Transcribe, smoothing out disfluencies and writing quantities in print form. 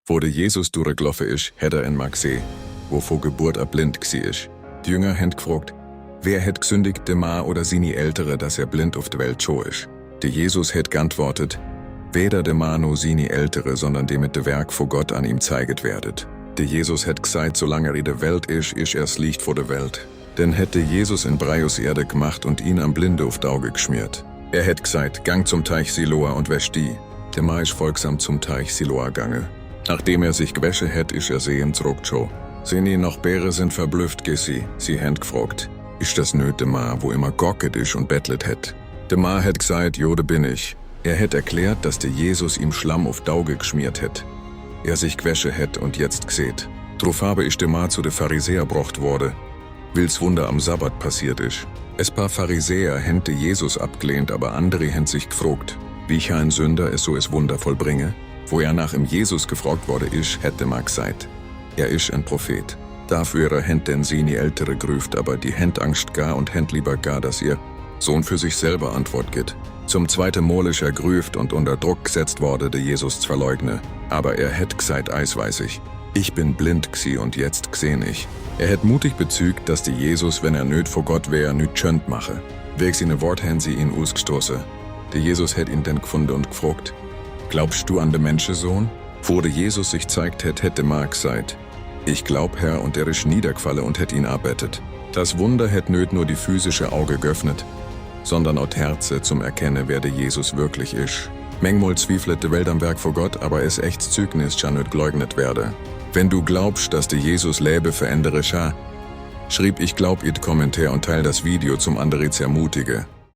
Wo der Jesus durchgelaufen ist, hätt en mag sehen, wo vor Geburt blind gsi ist. Die Jünger händ gefragt, wer hätt gesündigt, de Ma oder seine Ältere, dass blind auf der Welt scho ist? Der Jesus hätt geantwortet, weder de Ma no seine Ältere, sondern dem mit de Werk vor Gott an ihm zeiget werdet. Der Jesus hätt gesagt, solange er in der Welt ist er's Licht vor der Welt. Denn hätte Jesus in Breius Erde gemacht und ihn am Blinde auf Auge geschmiert. Er hätt gesagt, gang zum Teich Siloa und wäsch die. Der Ma ist folgsam zum Teich Siloa gange. Nachdem er sich gewäsche hätt, ist er sehen zurückscho. Sehen ihn noch Bäre sind verblüfft, sie händ gefragt. Ist das nöt de Ma, wo immer gocket ist und bettlet hätt? De Ma hätt gesagt, jode bin ich. Er hätt erklärt, dass der Jesus ihm Schlamm auf Dauge geschmiert hätt. Er sich gewäsche hätt und jetzt gseht. Drauf habe ich de Ma zu de Pharisäer brocht wurde. Will's Wunder am Sabbat passiert ist. Es paar Pharisäer händ de Jesus abgelehnt, aber andere händ sich gefragt, wie ich ein Sünder es so es Wunder vollbringe. Wo er nach ihm Jesus gefragt wurde ist, hätte ma gesagt, er ist ein Prophet. Dafür händ denn sie nie Ältere grüft, aber die händ Angst gar und händ lieber gar, dass ihr Sohn für sich selber Antwort gibt. Zum zweiten Mal ist er grüft und unter Druck gesetzt wurde, de Jesus zu verleugnen. Aber er hätt gesagt, weiß ich bin blind gsi und jetzt gsehn ich. Er hätt mutig bezügt, dass die Jesus, wenn er nöt vor Gott wär, nüt schönt mache. Weg seine Wort händ sie ihn ausgestoßen. Der Jesus hätt ihn denn gefunden und gefragt, glaubst du an de Menschensohn? Vor de Jesus sich zeigt hätte Mark gesagt, ich glaub, Herr, und er ist niedergefallen und hätt ihn arbeitet. Das Wunder hätt nöt nur die physische Auge geöffnet, sondern auch Herze zum Erkennen, wer der Jesus wirklich ist. Mengmol zwieflet de Welt am Werk vor Gott, aber es echt Zeugnis ja nöt geleugnet werde. Wenn du glaubst, dass der Jesus Lebe verändere schrieb ich glaub it Kommentar und teil das Video zum andere ermutige.